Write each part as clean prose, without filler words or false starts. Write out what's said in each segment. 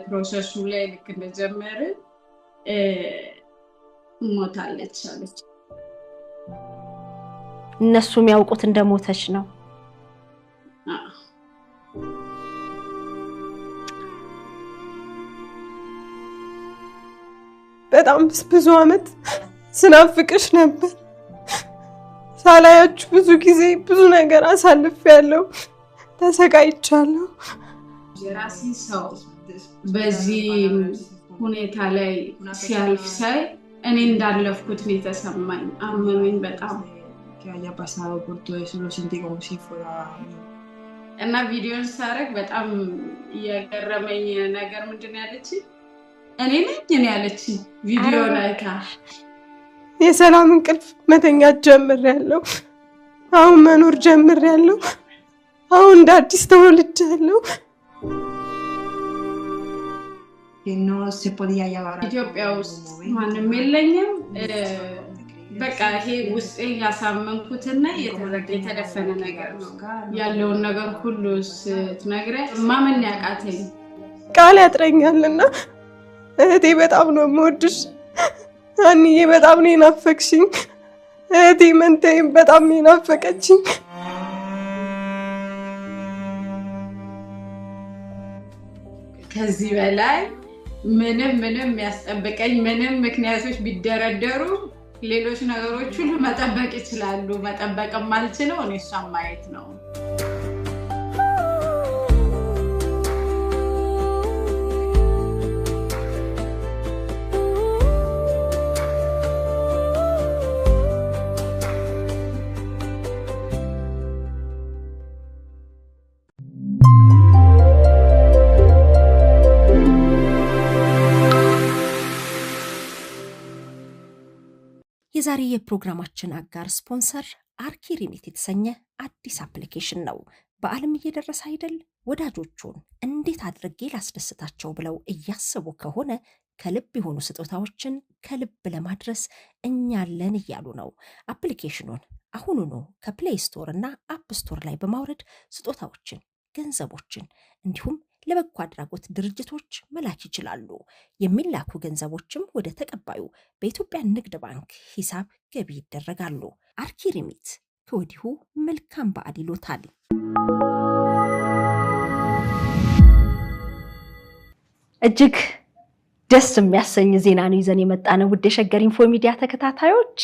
Process ኡ ላይ ልክ እንደጀመርን ሞታለች አለች። እነሱ የሚያውቁት እንደሞተች ነው። አዎ። በጣም ብዙ አመት ስናፍቅሽ ነበር። ሳላያችሁ ብዙ ጊዜ ብዙ ነገር አሳልፌያለሁ፣ ተሰቃይቻለሁ። የራሴ ሰው በዚህ ሁኔታ ላይ ሲያልፍ ሳይ እኔ እንዳለፍኩት ነው የተሰማኝ። አመመኝ በጣም። Que haya pasado por todo eso, lo sentí como si fuera mío. እና ቪዲዮን ሳደርግ በጣም የገረመኝ ነገር ምንድን ነው ያለችኝ? እኔ ነኝ እኔ ያለችኝ ቪዲዮን አይታ። የሰላም እንቅልፍ መተኛት ጀምሬያለሁ። አሁን መኖር ጀምሬያለሁ። አሁን እንደ አዲስ ተወልጃለሁ። Que no se podía llegar a ኢትዮጵያ ningún ውስጥ momento, ማንም የለኝም። no sabía dónde creer, በቃ ይሄ ውስጤ ያሳመንኩትና የተደፈነ ነገር ነው። ያለውን ነገር ሁሉ ስትነግረኝ ማመን ያቃተኝ። ቃል ያጥረኛልና እህቴ በጣም ነው የምወድሽ። አንዬ በጣም ነው የናፈቅሽኝ። እህቴ መንታዬም በጣም ነው የናፈቀችኝ። ከዚህ በላይ ምንም ምንም የሚያስጠብቀኝ ምንም ምክንያቶች ቢደረደሩ ሌሎች ነገሮች ሁሉ መጠበቅ ይችላሉ። መጠበቅ የማልችለው እኔ እሷን ማየት ነው። የዛሬ የፕሮግራማችን አጋር ስፖንሰር አርኪ ሪሚት የተሰኘ አዲስ application ነው። በዓልም እየደረሰ አይደል? ወዳጆቹን እንዴት አድርጌ ላስደስታቸው ብለው እያሰቡ ከሆነ ከልብ የሆኑ ስጦታዎችን ከልብ ለማድረስ እኛ አለን እያሉ ነው። Application ኑን አሁኑኑ ከ Play Store እና App Store ላይ በማውረድ ስጦታዎችን፣ ገንዘቦችን እንዲሁም ለበጎ አድራጎት ድርጅቶች መላክ ይችላሉ። የሚላኩ ገንዘቦችም ወደ ተቀባዩ በኢትዮጵያ ንግድ ባንክ ሂሳብ ገቢ ይደረጋሉ። አርኪ ሪሚት ከወዲሁ መልካም በዓል ይሎታል። እጅግ ደስ የሚያሰኝ ዜና ነው ይዘን የመጣነው። ውድ የሸገር ኢንፎ ሚዲያ ተከታታዮች፣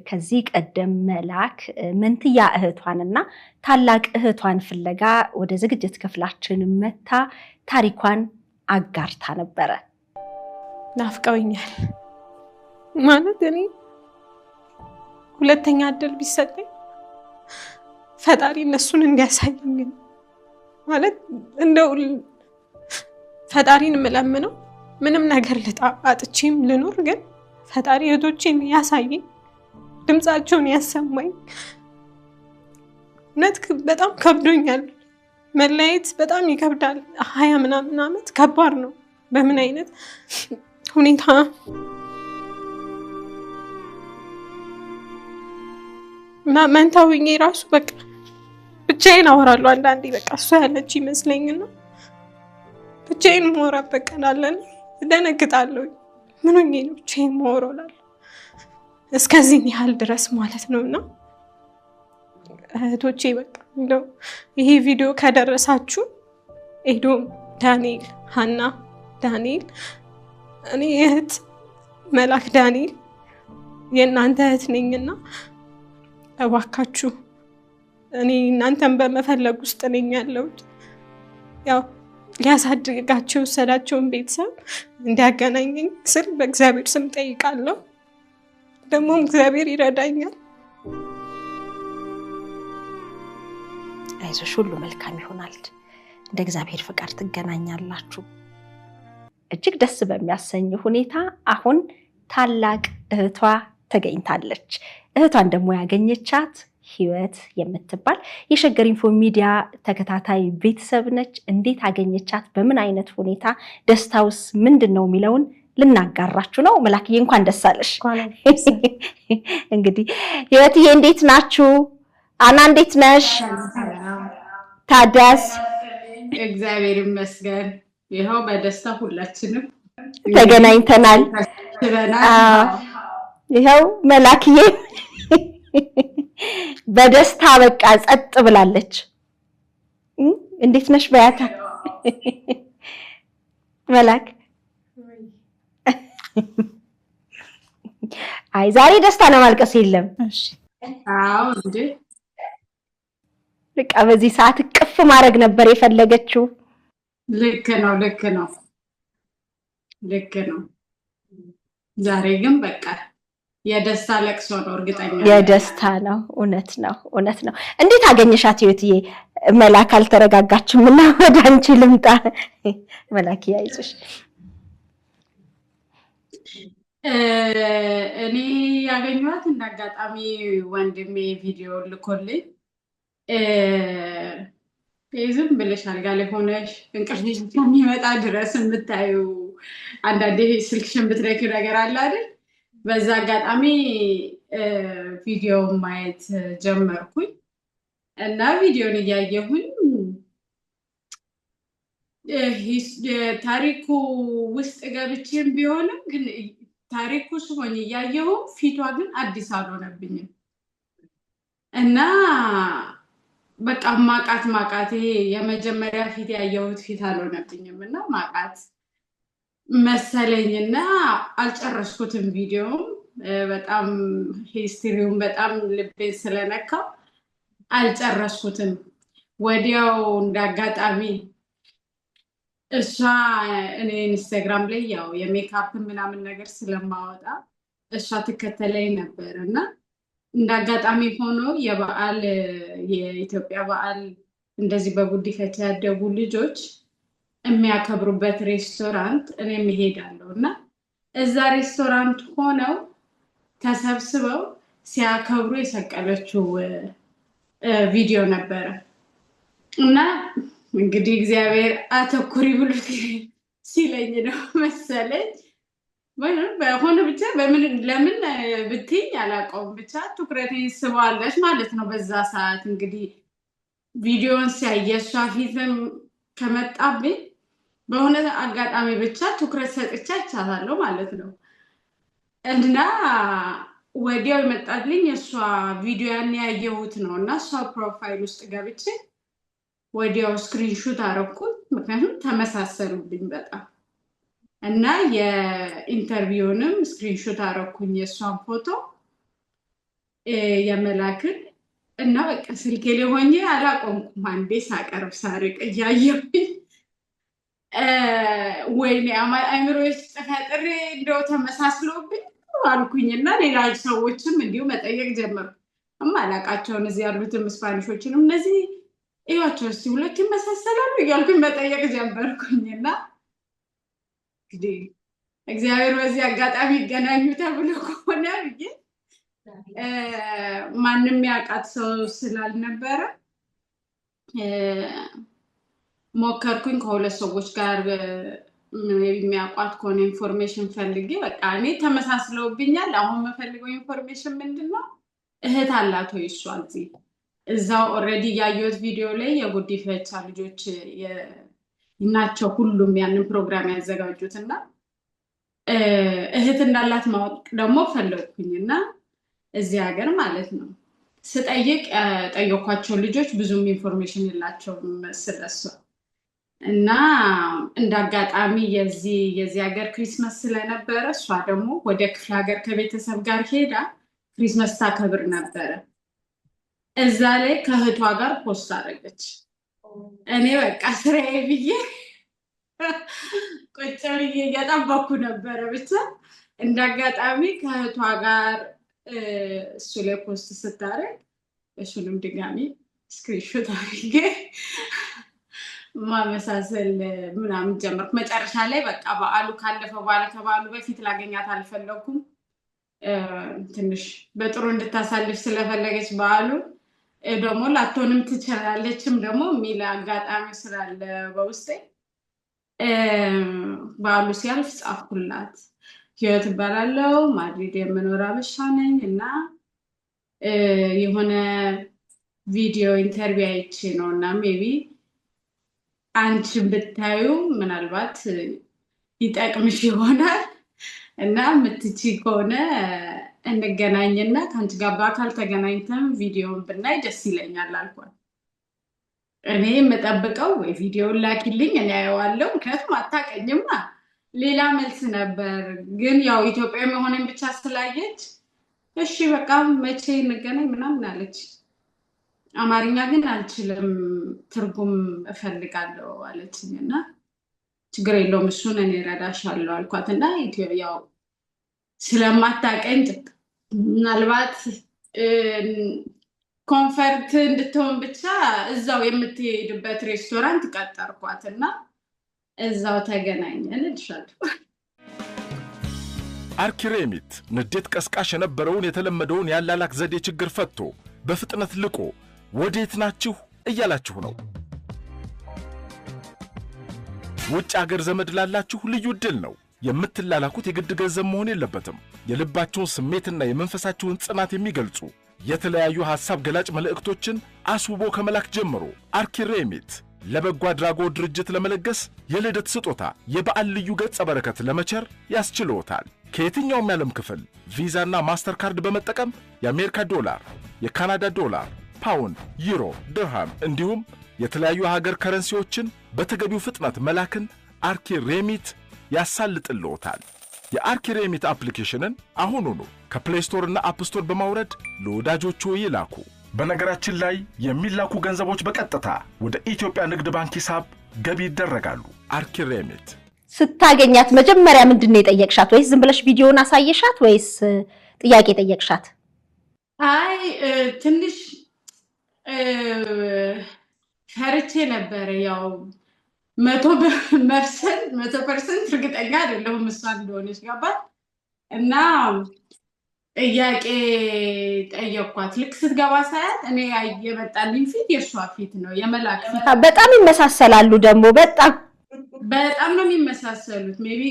ከዚህ ቀደም መላክ መንትያ እህቷንና ታላቅ እህቷን ፍለጋ ወደ ዝግጅት ክፍላችን መታ ታሪኳን አጋርታ ነበረ። ናፍቀውኛል። ማለት እኔ ሁለተኛ እድል ቢሰጠኝ ፈጣሪ እነሱን እንዲያሳየኝ ማለት እንደው ፈጣሪን የምለምነው ምንም ነገር ልጣ አጥቼም ልኑር፣ ግን ፈጣሪ እህቶቼን ያሳየኝ፣ ድምፃቸውን ያሰማኝ። እውነት በጣም ከብዶኛል። መለያየት በጣም ይከብዳል። 20 ምናምን ዓመት ከባድ ነው። በምን አይነት ሁኔታ እና መንታ ሆኜ ራሱ በቃ ብቻዬን አወራለሁ አንዳንዴ። በቃ እሷ ያለች ይመስለኝና ብቻዬን የማወራበት ቀን አለና እደነግጣለሁ። ምን ሆኜ ነው ብቻዬን የማወራው እላለሁ። እስከዚህ ያህል ድረስ ማለት ነው። እና እህቶቼ በቃ እንደው ይሄ ቪዲዮ ከደረሳችሁ ኤዶም፣ ዳንኤል፣ ሀና፣ ዳንኤል፣ እኔ እህት መላክ ዳንኤል የእናንተ እህት ነኝና እባካችሁ እኔ እናንተን በመፈለግ ውስጥ ነኝ ያለሁት። ያው ሊያሳድጋቸው የወሰዳቸውን ቤተሰብ እንዲያገናኘኝ ስል በእግዚአብሔር ስም ጠይቃለሁ። ደግሞም እግዚአብሔር ይረዳኛል። አይዞሽ፣ ሁሉ መልካም ይሆናል። እንደ እግዚአብሔር ፈቃድ ትገናኛላችሁ። እጅግ ደስ በሚያሰኝ ሁኔታ አሁን ታላቅ እህቷ ተገኝታለች። እህቷን ደግሞ ያገኘቻት ህይወት የምትባል የሸገር ኢንፎ ሚዲያ ተከታታይ ቤተሰብ ነች። እንዴት አገኘቻት? በምን አይነት ሁኔታ? ደስታውስ ምንድን ነው የሚለውን ልናጋራችሁ ነው። መላክዬ እንኳን ደስ አለሽ። እንግዲህ ህይወትዬ እንዴት ናችሁ? አና እንዴት ነሽ? ታዲያስ እግዚአብሔር ይመስገን። ይኸው በደስታ ሁላችንም ተገናኝተናል። ተሰብስበናል። አዎ፣ ይኸው መላክዬ በደስታ በቃ ጸጥ ብላለች። እንዴት ነሽ በያታ መላክ? አይ ዛሬ ደስታ ነው፣ ማልቀስ የለም። አዎ እንዴ። በቃ በዚህ ሰዓት እቅፍ ማድረግ ነበር የፈለገችው። ልክ ነው፣ ልክ ነው፣ ልክ ነው። ዛሬ ግን በቃ የደስታ ለቅሶ ነው፣ እርግጠኛ ነኝ። የደስታ ነው። እውነት ነው፣ እውነት ነው። እንዴት አገኘሻት ህይወትዬ? መላክ አልተረጋጋችም እና ወደ አንቺ ልምጣ። መላክ አይዞሽ። እኔ ያገኘኋት እንደ አጋጣሚ ወንድሜ ቪዲዮ ልኮልኝ፣ ዝም ብለሽ አልጋ ላይ ሆነሽ እንቅልፍሽ እስከሚመጣ ድረስ የምታዩ አንዳንዴ ስልክሽን ብትነኪው ነገር አለ አይደል? በዛ አጋጣሚ ቪዲዮ ማየት ጀመርኩኝ እና ቪዲዮን እያየሁኝ ታሪኩ ውስጥ ገብቼም ቢሆንም ግን ታሪኩ ስሆን እያየሁ ፊቷ ግን አዲስ አልሆነብኝም እና በቃ ማቃት ማቃት ይሄ የመጀመሪያ ፊት ያየሁት ፊት አልሆነብኝም እና ማቃት መሰለኝና አልጨረስኩትም። ቪዲዮውም በጣም history ውን በጣም ልቤን ስለነካው አልጨረስኩትም። ወዲያው እንዳጋጣሚ እሷ እኔ ኢንስታግራም ላይ ያው የሜካፕ ምናምን ነገር ስለማወጣ እሷ ትከተለኝ ነበር እና እንደ አጋጣሚ ሆኖ የበዓል የኢትዮጵያ በዓል እንደዚህ በጉዲፈቻ ያደጉ ልጆች የሚያከብሩበት ሬስቶራንት እኔም እሄዳለሁ እና እዛ ሬስቶራንት ሆነው ተሰብስበው ሲያከብሩ የሰቀለችው ቪዲዮ ነበረ እና እንግዲህ እግዚአብሔር አተኩሪ ብሎ ሲለኝ ነው መሰለኝ። በሆነ ብቻ በምን ለምን ብትይኝ አላውቀውም፣ ብቻ ትኩረቴን ስበዋለች ማለት ነው። በዛ ሰዓት እንግዲህ ቪዲዮን ሲያይ የእሷ ፊትም ከመጣብኝ በሆነ አጋጣሚ ብቻ ትኩረት ሰጥቻ አይቻታለሁ ማለት ነው። እና ወዲያው የመጣልኝ የእሷ ቪዲዮ ያን ያየሁት ነው እና እሷ profile ውስጥ ገብቼ ወዲያው screenshot አደረኩት። ምክንያቱም ተመሳሰሉብኝ በጣም እና የ interview ንም screenshot አደረኩኝ የእሷን ፎቶ የመላክን እና በቃ ስልኬ ላይ ሆኜ አላቆምኩም። አንዴ ሳቀርብ ሳርቅ እያየሁኝ ወይኔ አእምሮ ውስጥ ፈጥሬ እንደው ተመሳስሎብኝ አልኩኝ እና ሌላ ሰዎችም እንዲሁ መጠየቅ ጀመርኩ። እማላውቃቸውን እዚህ ያሉትም Spanish ኦችንም እነዚህ እዩዋቸው እስኪ ሁለቱ ይመሳሰላሉ እያልኩኝ መጠየቅ ጀመርኩኝ እና እንግዲህ እግዚአብሔር በዚህ አጋጣሚ ይገናኙ ተብሎ ከሆነ ብዬ ማንም ያውቃት ሰው ስላልነበረ ሞከርኩኝ ከሁለት ሰዎች ጋር የሚያውቋት ከሆነ information ፈልጌ በቃ እኔ ተመሳስለውብኛል። አሁን የምፈልገው information ምንድን ነው? እህት አላት ወይ እሷ እዚህ እዛው already ያየሁት ቪዲዮ ላይ የጉዲፈቻ ልጆች ናቸው ሁሉም ያንን ፕሮግራም ያዘጋጁት እና እህት እንዳላት ማወቅ ደግሞ ፈለግኩኝ እና እዚህ ሀገር ማለት ነው ስጠይቅ ጠየኳቸው ልጆች ብዙም information የላቸውም ስለሷ እና እንደ አጋጣሚ የዚህ ሀገር Christmas ስለነበረ እሷ ደግሞ ወደ ክፍለ ሀገር ከቤተሰብ ጋር ሄዳ Christmas ታከብር ነበረ። እዛ ላይ ከእህቷ ጋር post አደረገች። እኔ በቃ ስራዬ ብዬ ቁጭ ብዬ እየጠበኩ ነበረ። ብቻ እንደ አጋጣሚ ከእህቷ ጋር እሱ ላይ post ስታደርግ እሱንም ድጋሚ screenshot አድርጌ ማመሳሰል ምናምን ጀመርኩ። መጨረሻ ላይ በቃ በዓሉ ካለፈ በኋላ ከበዓሉ በፊት ላገኛት አልፈለኩም። ትንሽ በጥሩ እንድታሳልፍ ስለፈለገች በዓሉ ደግሞ ላትሆንም ትችላለችም ደግሞ የሚል አጋጣሚ ስላለ በውስጤ በዓሉ ሲያልፍ ጻፍኩላት። ህይወት እባላለሁ፣ ማድሪድ የምኖር አበሻ ነኝ እና የሆነ ቪዲዮ interview አይቼ ነው እና maybe አንቺን ብታዩ ምናልባት ይጠቅምሽ ይሆናል እና የምትቺ ከሆነ እንገናኝና ከአንቺ ጋር በአካል ተገናኝተን ቪዲዮን ብናይ ደስ ይለኛል አልኳት። እኔ የምጠብቀው ወይ ቪዲዮን ላኪልኝ እኔ አየዋለሁ፣ ምክንያቱም አታውቀኝማ። ሌላ መልስ ነበር፣ ግን ያው ኢትዮጵያዊ መሆኔን ብቻ ስላየች እሺ በቃ መቼ እንገናኝ ምናምን አለች። አማርኛ ግን አልችልም፣ ትርጉም እፈልጋለሁ አለችኝ እና ችግር የለውም እሱን እኔ እረዳሻለሁ አልኳት እና ያው ስለማታውቀኝ ምናልባት comfort እንድትሆን ብቻ እዛው የምትሄድበት ሬስቶራንት ቀጠርኳት እና እዛው ተገናኘን እልሻለሁ። አርኪሬሚት ንዴት ቀስቃሽ የነበረውን የተለመደውን ያላላክ ዘዴ ችግር ፈትቶ በፍጥነት ልቆ ወዴት ናችሁ እያላችሁ ነው። ውጭ አገር ዘመድ ላላችሁ ልዩ ዕድል ነው። የምትላላኩት የግድ ገንዘብ መሆን የለበትም። የልባችሁን ስሜትና የመንፈሳችሁን ጽናት የሚገልጹ የተለያዩ ሐሳብ ገላጭ መልእክቶችን አስውቦ ከመላክ ጀምሮ አርኪሬሚት ለበጎ አድራጎት ድርጅት ለመለገስ፣ የልደት ስጦታ፣ የበዓል ልዩ ገጸ በረከት ለመቸር ያስችልዎታል። ከየትኛውም የዓለም ክፍል ቪዛና ማስተር ካርድ በመጠቀም የአሜሪካ ዶላር፣ የካናዳ ዶላር፣ ፓውንድ፣ ዩሮ፣ ድርሃም እንዲሁም የተለያዩ ሀገር currency ዎችን በተገቢው ፍጥነት መላክን አርኪሬሚት ያሳልጥልዎታል። የአርኪሬሚት application ን አሁኑኑ ከ Play Store እና App Store በማውረድ ለወዳጆቹ ይላኩ። በነገራችን ላይ የሚላኩ ገንዘቦች በቀጥታ ወደ ኢትዮጵያ ንግድ ባንክ ሂሳብ ገቢ ይደረጋሉ። አርኪሬሚት። ስታገኛት መጀመሪያ ምንድን ነው የጠየቅሻት? ወይስ ዝም ብለሽ ቪዲዮውን አሳየሻት ወይስ ጥያቄ ጠየቅሻት? አይ፣ ትንሽ ፈርቼ ነበረ። ያው 100% እርግጠኛ አይደለሁም እሷ እንደሆነች፣ ገባት እና ጥያቄ ጠየኳት። ልክ ስትገባ ሳያት እኔ የመጣልኝ ፊት የእሷ ፊት ነው፣ የመላክ ፊት። በጣም ይመሳሰላሉ ደግሞ በጣም። በጣም ነው የሚመሳሰሉት። Maybe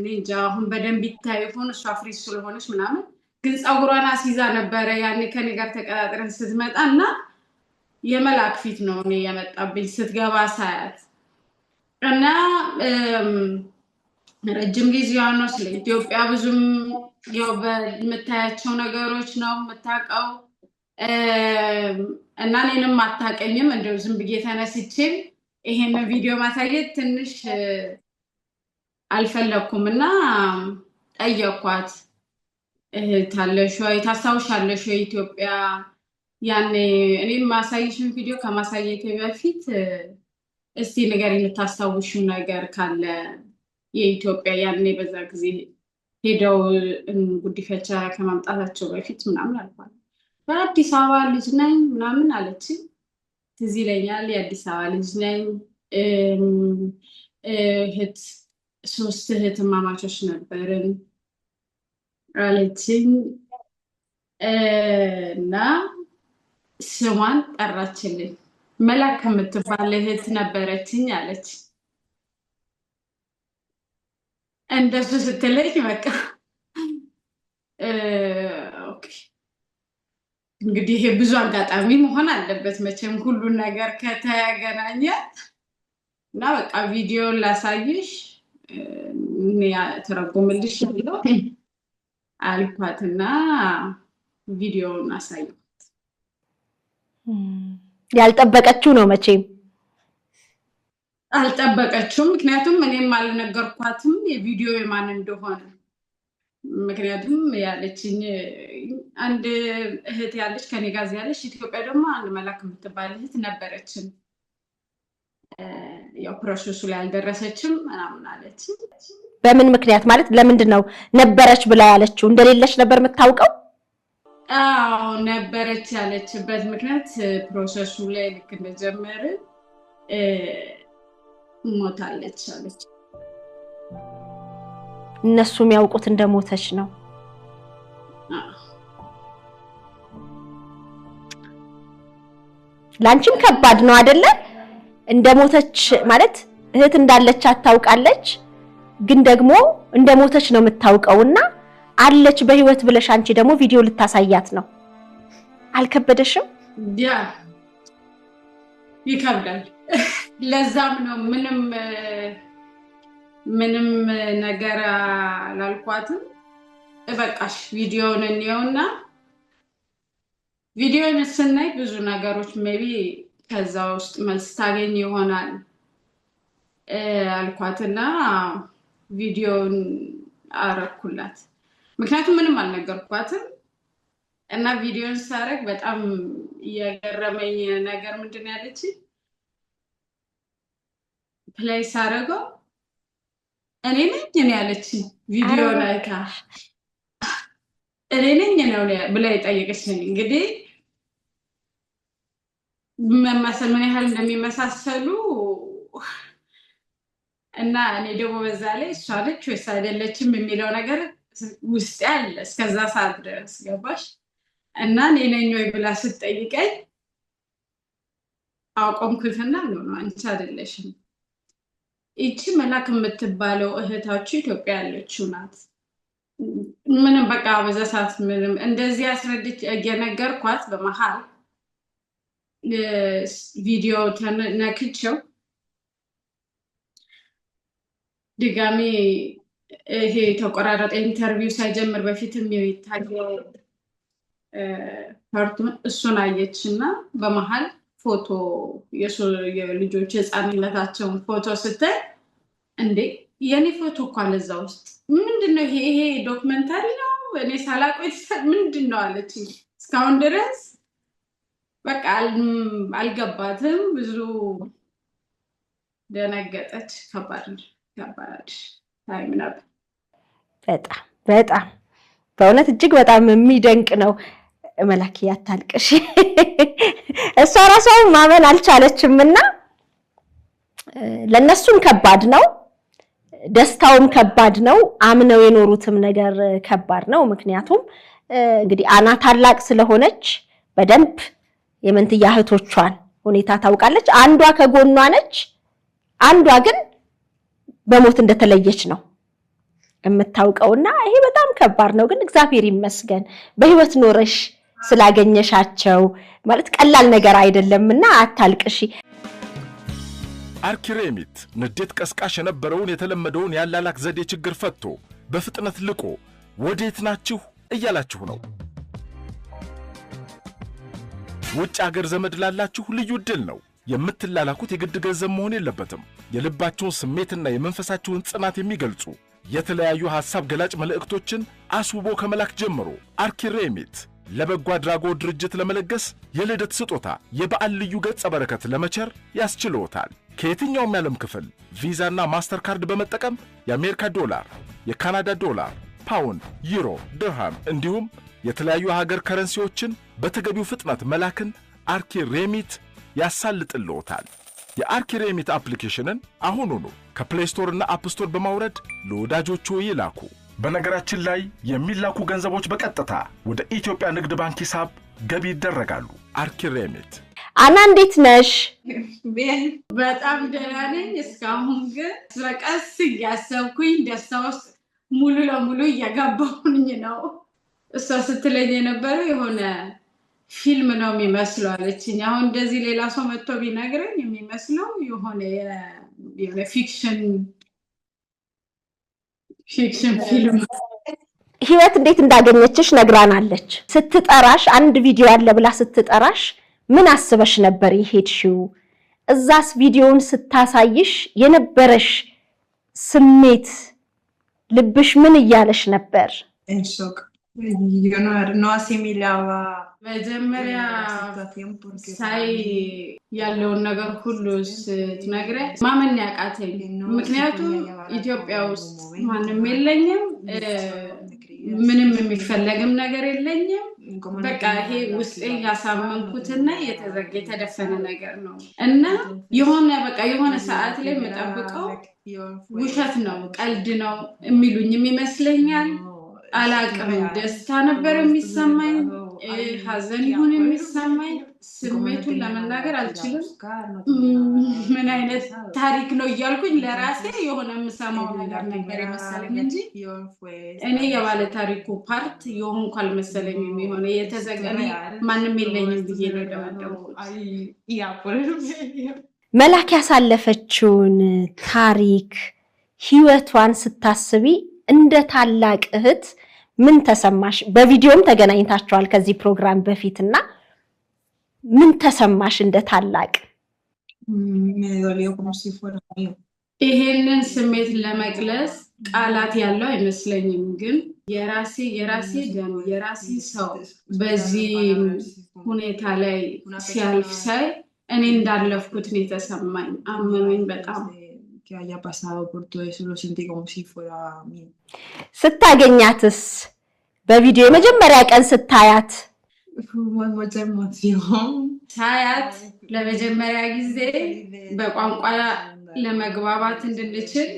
እንጃ አሁን በደንብ ይታይ ይሆን፣ እሷ freeze ስለሆነች ምናምን፣ ግን ፀጉሯን አስይዛ ነበረ ያኔ ከኔ ጋር ተቀጣጥረን ስትመጣ እና የመላክ ፊት ነው እኔ የመጣብኝ ስትገባ ሳያት። እና ረጅም ጊዜዋ ነው። ስለ ኢትዮጵያ ብዙም ያው በምታያቸው ነገሮች ነው የምታውቀው እና እኔንም አታውቀኝም። እንደው ዝም ብዬ ተነስቼም ይሄንን ቪዲዮ ማሳየት ትንሽ አልፈለኩም እና ጠየኳት። እህት አለሽ ወይ? ታስታውሻለሽ ወይ ኢትዮጵያ ያኔ? እኔ የማሳይሽን ቪዲዮ ከማሳየቴ በፊት እስቲ ንገሪኝ የምታስታውሺው ነገር ካለ የኢትዮጵያ ያኔ በዛ ጊዜ ሄደው ጉዲፈቻ ከማምጣታቸው በፊት ምናምን አልኳት። የአዲስ አበባ ልጅ ነኝ ምናምን አለች። ትዝ ይለኛል፣ የአዲስ አበባ ልጅ ነኝ። እህት ሶስት እህትማማቾች ነበርን አለችኝ እና ስሟን ጠራችልኝ። መላክ የምትባል እህት ነበረችኝ አለች። እንደሱ ስትለኝ በቃ okay፣ እንግዲህ ይሄ ብዙ አጋጣሚ መሆን አለበት መቼም ሁሉን ነገር ከተገናኘ እና በቃ ቪዲዮን ላሳይሽ፣ እኔ ተረጉምልሻለሁ አልኳትና ቪዲዮውን አሳየኋት። ያልጠበቀችው ነው መቼም። አልጠበቀችውም። ምክንያቱም እኔም አልነገርኳትም የቪዲዮ የማን እንደሆነ። ምክንያቱም ያለችኝ አንድ እህት ያለች ከኔ ጋር እዚህ ያለች፣ ኢትዮጵያ ደግሞ አንድ መላክ የምትባል እህት ነበረችን። ያው process ኡ ላይ አልደረሰችም ምናምን አለች። በምን ምክንያት፣ ማለት ለምንድን ነው ነበረች ብላ ያለችው? እንደሌለች ነበር የምታውቀው? አዎ፣ ነበረች ያለችበት ምክንያት process ኡ ላይ ልክ እንደጀመረ ሞታለች አለች። እነሱ የሚያውቁት እንደሞተች ነው። ለአንቺም ከባድ ነው አይደለ? እንደሞተች ማለት እህት እንዳለች ታውቃለች፣ ግን ደግሞ እንደሞተች ነው የምታውቀውና አለች በህይወት ብለሽ አንቺ ደግሞ ቪዲዮ ልታሳያት ነው። አልከበደሽም? Yeah፣ ይከብዳል። ለዛም ነው ምንም ምንም ነገር አላልኳትም። በቃሽ ቪዲዮውን እንየውና ቪዲዮውን ስናይ ብዙ ነገሮች maybe ከዛ ውስጥ መልስ ታገኝ ይሆናል አልኳትና ቪዲዮውን አረኩላት። ምክንያቱም ምንም አልነገርኳትም እና ቪዲዮን ሳረግ በጣም የገረመኝ ነገር ምንድን ነው ያለችኝ? Play ሳረገው እኔ ነኝ እኔ ያለችኝ፣ ቪዲዮን አይታ እኔ ነኝ ነው ብላ የጠየቀችኝ። እንግዲህ መመሰል ምን ያህል እንደሚመሳሰሉ እና እኔ ደግሞ በዛ ላይ እሷ ነች ወይስ አይደለችም የሚለው ነገር ውስጤ አለ እስከዛ ሰዓት ድረስ፣ ገባሽ? እና እኔ ነኝ ወይ ብላ ስትጠይቀኝ አቆምኩትና ነው አንቺ አይደለሽም፣ ይቺ መላክ የምትባለው እህታችሁ ኢትዮጵያ ያለችው ናት። ምንም በቃ በዛ ሰዓት ምንም እንደዚህ አስረድቼ እየነገርኳት በመሀል ቪዲዮ ነክቼው ድጋሚ ይሄ የተቆራረጠ interview ሳይጀምር በፊትም የሚታየው part ኡን እሱን አየች እና በመሀል ፎቶ የልጆች የህፃንነታቸውን ፎቶ ስታይ እንዴ የኔ ፎቶ እኮ አለ እዛ ውስጥ፣ ምንድን ነው ይሄ? ይሄ documentary ነው፣ እኔ ሳላውቀው ምንድን ነው አለች። እስካሁን ድረስ በቃ አልገባትም። ብዙ ደነገጠች። ከባድ ከባድ time ነበር። በጣም በጣም በእውነት እጅግ በጣም የሚደንቅ ነው። መላክ አታልቅሽ። እሷ ራሷ ማመን አልቻለችም እና ለእነሱም ከባድ ነው፣ ደስታውም ከባድ ነው፣ አምነው የኖሩትም ነገር ከባድ ነው። ምክንያቱም እንግዲህ አና ታላቅ ስለሆነች በደንብ የመንትያ እህቶቿን ሁኔታ ታውቃለች። አንዷ ከጎኗ ነች፣ አንዷ ግን በሞት እንደተለየች ነው የምታውቀውና ይሄ በጣም ከባድ ነው። ግን እግዚአብሔር ይመስገን በህይወት ኖረሽ ስላገኘሻቸው ማለት ቀላል ነገር አይደለምና አታልቅሺ። አርኪሬሚት ንዴት ቀስቃሽ የነበረውን የተለመደውን ያላላክ ዘዴ ችግር ፈቶ በፍጥነት ልቆ ወዴት ናችሁ እያላችሁ ነው። ውጭ አገር ዘመድ ላላችሁ ልዩ ዕድል ነው። የምትላላኩት የግድ ገንዘብ መሆን የለበትም። የልባችሁን ስሜትና የመንፈሳችሁን ጽናት የሚገልጹ የተለያዩ ሐሳብ ገላጭ መልእክቶችን አስውቦ ከመላክ ጀምሮ አርኪሬሚት ለበጎ አድራጎት ድርጅት ለመለገስ፣ የልደት ስጦታ፣ የበዓል ልዩ ገጸ በረከት ለመቸር ያስችልዎታል። ከየትኛውም የዓለም ክፍል ቪዛና ማስተር ካርድ በመጠቀም የአሜሪካ ዶላር፣ የካናዳ ዶላር፣ ፓውንድ፣ ዩሮ፣ ድርሃም እንዲሁም የተለያዩ ሀገር currency ዎችን በተገቢው ፍጥነት መላክን አርኪሬሚት ያሳልጥልዎታል። የአርኪሬሚት application ን አሁኑኑ ከ Play Store እና App Store በማውረድ ለወዳጆቹ ይላኩ። በነገራችን ላይ የሚላኩ ገንዘቦች በቀጥታ ወደ ኢትዮጵያ ንግድ ባንክ ሂሳብ ገቢ ይደረጋሉ። አርኪሬሚት። አና እንዴት ነሽ? Bien. በጣም ደህና ነኝ። እስካሁን ግን በቀስ እያሰብኩኝ ደስታ ውስጥ ሙሉ ለሙሉ እየገባሁኝ ነው። እሷ ስትለኝ የነበረው የሆነ ፊልም ነው የሚመስለው አለችኝ። አሁን እንደዚህ ሌላ ሰው መጥቶ ቢነግረኝ የሚመስለው የሆነ fiction ፊልም። ህይወት እንዴት እንዳገኘችሽ ነግራናለች። ስትጠራሽ አንድ ቪዲዮ አለ ብላ ስትጠራሽ ምን አስበሽ ነበር የሄድሽው? እዛስ ቪዲዮውን ስታሳይሽ የነበረሽ ስሜት ልብሽ ምን እያለሽ ነበር? En shock. Yo no asimilaba መጀመሪያ la situación porque ሳይ para mí ያለውን ነገር ሁሉ ስትነግረኝ ማመን ያቃተኝ። no se ምክንያቱም podía llevar a ኢትዮጵያ cabo en ውስጥ ningún momento. ማንም የለኝም፣ De hecho, me creía ምንም así. የሚፈለግም ነገር የለኝም። Como no በቃ tenía ይሄ nada que ውስጤ ir a buscar, no ያሳመንኩትና tenía nada የተዘጋ que የተደፈነ buscar. ነገር ነው እና Entonces, የሆነ በቃ የሆነ la ሰዓት ላይ primera የምጠብቀው reacción fue ውሸት estar ነው en ቀልድ shock. ነው የሚሉኝም ይመስለኛል። No, es አላቅም። irreal. ደስታ ነበር Todo esto se የሚሰማኝ፣ quedado ahí ሀዘን ya ይሁን por el የሚሰማኝ medio. Y como no ስሜቱን tenía nada ለመናገር que ir a አልችልም። buscar, no tenía nada ምን del አይነት pasado. ታሪክ ነው እያልኩኝ ለራሴ Entonces, የሆነ የምሰማው ነገር la ነበር primera የመሰለኝ እንጂ reacción fue እኔ estar en የባለ shock. ታሪኩ part የሆንኩ አልመሰለኝም። No, የሆነ es የተዘጋ እኔ irreal. ማንም Todo የለኝም esto ብዬ se ነው me quedado የደመደምኩት። ahí ya por el medio. መላክ ያሳለፈችውን ታሪክ ህይወቷን ስታስቢ እንደ ታላቅ እህት ምን ተሰማሽ? በቪዲዮም ተገናኝታችኋል ከዚህ ፕሮግራም በፊትና ምን ተሰማሽ እንደ ታላቅ? Me dolió como si fuera mío. ይሄንን ስሜት ለመግለጽ ቃላት ያለው አይመስለኝም። ግን የራሴ ደም የራሴ ሰው በዚህ ሁኔታ ላይ ሲያልፍ ሳይ እኔ እንዳለፍኩት ነው የተሰማኝ። አመመኝ በጣም። Que haya pasado por todo eso, lo sentí como si fuera mío. ስታገኛትስ በቪዲዮ የመጀመሪያ ቀን ስታያት? Fue mucha emoción. ሳያት ለመጀመሪያ ጊዜ በቋንቋ ለመግባባት እንድንችል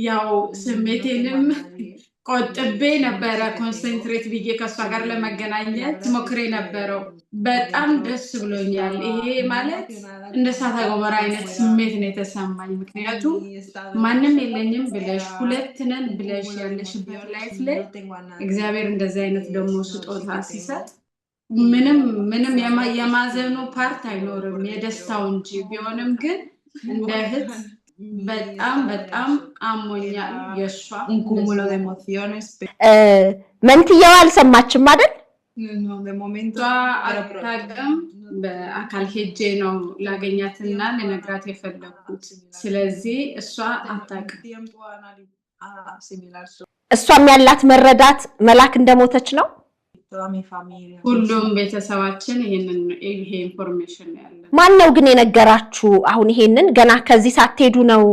ያው ስሜቴንም ቆጥቤ ነበረ፣ concentrate ብዬ ከእሷ ጋር ለመገናኘት ሞክሬ ነበረው። በጣም ደስ ብሎኛል። ይሄ ማለት እንደ እሳተ ገሞራ አይነት ስሜት ነው የተሰማኝ። ምክንያቱም ማንም የለኝም ብለሽ፣ ሁለት ነን ብለሽ ያለሽበት life ላይ እግዚአብሔር እንደዚህ አይነት ደግሞ ስጦታ ሲሰጥ ምንም ምንም የማዘኑ part አይኖርም፣ የደስታው እንጂ። ቢሆንም ግን እንደ እህት በጣም በጣም አሞኛል። የእሷ Un cúmulo de emociones. መንትየዋ አልሰማችም አይደል? No, de momento. እሷ አታውቅም። በአካል ሄጄ ነው ላገኛትና ልነግራት የፈለግኩት። ስለዚህ እሷ አታውቅም። እሷም ያላት መረዳት መላክ እንደሞተች ነው። Toda mi familia. ሁሉም ቤተሰባችን ይሄንን ይሄ information ነው ያለን። ማን ነው ግን የነገራችሁ? አሁን ይሄንን ገና ከዚህ ሳትሄዱ ነው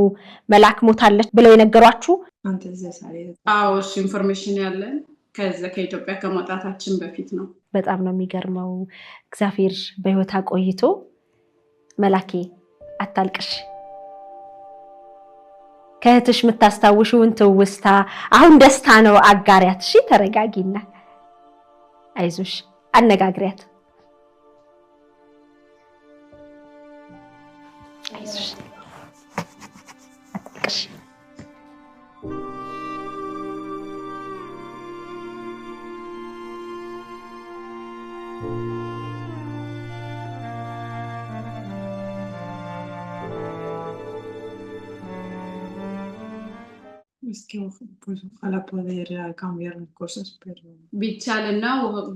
መላክ ሞታለች ብለው የነገሯችሁ? Antes de salir. አዎ፣ እሱ information ያለን ከዛ ከኢትዮጵያ ከመውጣታችን በፊት ነው። በጣም ነው የሚገርመው። እግዚአብሔር በሕይወት አቆይቶ፣ መላኬ አታልቅሽ። ከእህትሽ የምታስታውሽውን ትውስታ፣ አሁን ደስታ ነው፣ አጋሪያት። እሺ፣ ተረጋጊና አይዞሽ፣ አነጋግሪያት። አይዞሽ፣ አታልቅሽ። Es que pues ojalá poder cambiar las cosas, pero ቢቻልና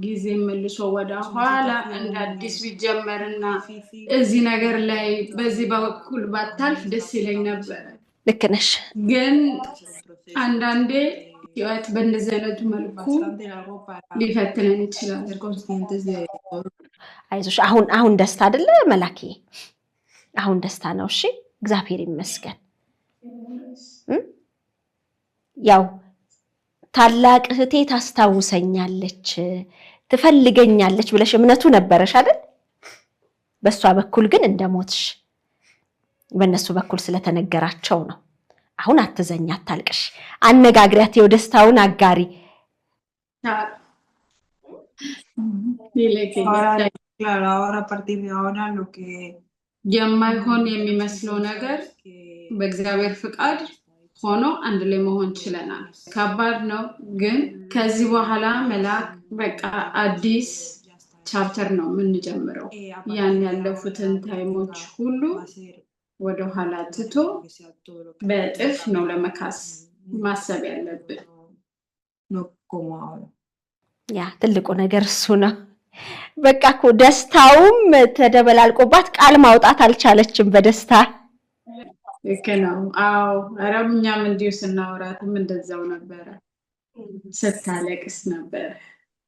ጊዜ መልሶ ወደ ኋላ እንደ አዲስ ቢጀመርና እዚህ ነገር ላይ በዚህ በኩል ባታልፍ ደስ ይለኝ ነበረ። ልክ ነሽ። ግን አንዳንዴ ህይወት በእንደዚህ አይነቱ መልኩ ሊፈትነን ይችላል። Ser conscientes de todo. አይዞሽ። አሁን አሁን ደስታ አይደለ መላኬ? አሁን ደስታ ነው። እሺ፣ እግዚአብሔር ይመስገን። ያው ታላቅ እህቴ ታስታውሰኛለች፣ ትፈልገኛለች ብለሽ እምነቱ ነበረሽ አይደል? በእሷ በኩል ግን እንደሞትሽ በእነሱ በኩል ስለተነገራቸው ነው። አሁን አትዘኝ፣ አታልቅሽ። አነጋግሪያት፣ ይኸው ደስታውን አጋሪ። Ahora, claro, ahora a partir de ahora lo que የማይሆን የሚመስለው ነገር በእግዚአብሔር ፍቃድ ሆኖ አንድ ላይ መሆን ችለናል። ከባድ ነው፣ ግን ከዚህ በኋላ መላክ በቃ አዲስ chapter ነው የምንጀምረው። ያን ያለፉትን time ኦች ሁሉ ወደኋላ ትቶ በእጥፍ ነው ለመካስ ማሰብ ያለብን። No como ahora. ያ ትልቁ ነገር እሱ ነው። በቃ እኮ ደስታውም ተደበላልቆባት ቃል ማውጣት አልቻለችም በደስታ። ልክ ነው። አዎ፣ ኧረ እኛም እንዲሁ ስናወራትም እንደዛው ነበረ፣ ስታለቅስ ነበረ።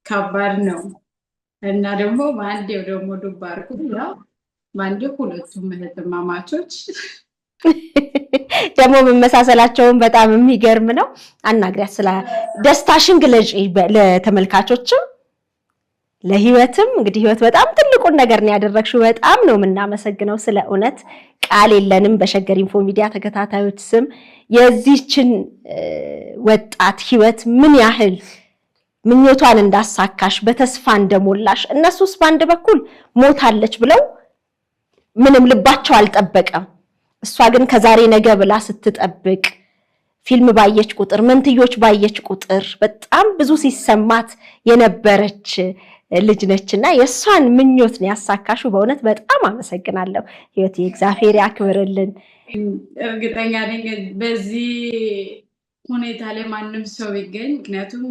ከባድ ነው እና ደግሞ በአንዴው ደግሞ ዱብ አድርጎ ያው በአንዴው ሁለቱም እህትማማቾች። ደግሞ መመሳሰላቸውን በጣም የሚገርም ነው። አናግሪያት፣ ስለ ደስታሽን ግለጪ ለተመልካቾችም ለህይወትም። እንግዲህ ህይወት በጣም ትልቁን ነገር ነው ያደረግሽው። በጣም ነው የምናመሰግነው። ስለ እውነት ቃል የለንም። በሸገር ኢንፎ ሚዲያ ተከታታዮች ስም የዚህችን ወጣት ህይወት ምን ያህል ምኞቷን እንዳሳካሽ፣ በተስፋ እንደሞላሽ፣ እነሱስ በአንድ በኩል ሞታለች ብለው ምንም ልባቸው አልጠበቀም። እሷ ግን ከዛሬ ነገ ብላ ስትጠብቅ፣ ፊልም ባየች ቁጥር፣ መንትዮች ባየች ቁጥር በጣም ብዙ ሲሰማት የነበረች ልጅ ነችና የእሷን ምኞት ነው ያሳካሽው። በእውነት በጣም አመሰግናለሁ ህይወት፣ እግዚአብሔር ያክብርልን። እርግጠኛ ነኝ በዚህ ሁኔታ ላይ ማንም ሰው ይገኝ፣ ምክንያቱም